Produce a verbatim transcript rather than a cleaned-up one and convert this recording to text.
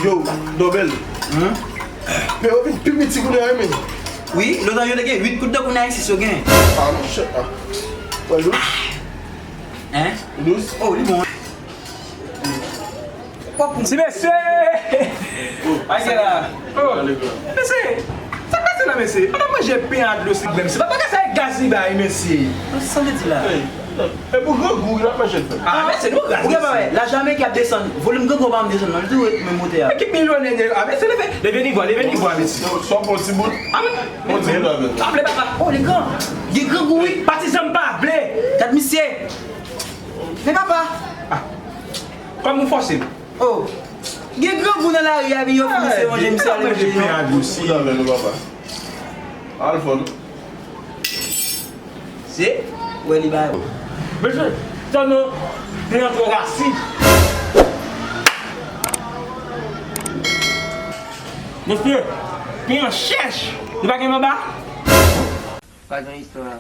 Yo, Dobel. Hum? Men yo vin pi piti kounye a, men. Wi, lontan yo te gen uit kout dan, kounye a sis yo gen. Ah, non, shit, ah. Wè, Lous. Hein? Lous. Oh, li bon. Ti mesye! Ay, gen la. Oh, mesye, sa k pase la, mesye? An ap manje pen ak dlo, si menm se pa bagay sa e gaz li bay, mesye. Sa vle di la. E pou grangou, l ap manje l. Ah, mesye, nou raz, mesye. Ou gen pa wè, la Jamaique ap desann. Volim grangou pa janm desann, non, li toujou ret menm wotè a. Ekip milyonè, ah, mesye, leve, leve nivo a, leve nivo a, mesye. Sa w pran ti bout? Ah, men, pran ti bout avè l. Sa vle papa. Oh, li gran. Li grangou, wi. Patizan m pa vle. Gad misye. Men papa. Ah. Kòm ou fòse m. Oh. Gen grangou nan lari a, epi yo fin se manje, misye ale manje, non. Pen a dlo, si. Ou ta vle nou, papa. Al fò, non. Se, wè li bay. Mesye, tann non, pen an twò rasi. Mesye, pen an chèch. Li pa gen manba? Pa gen istwa.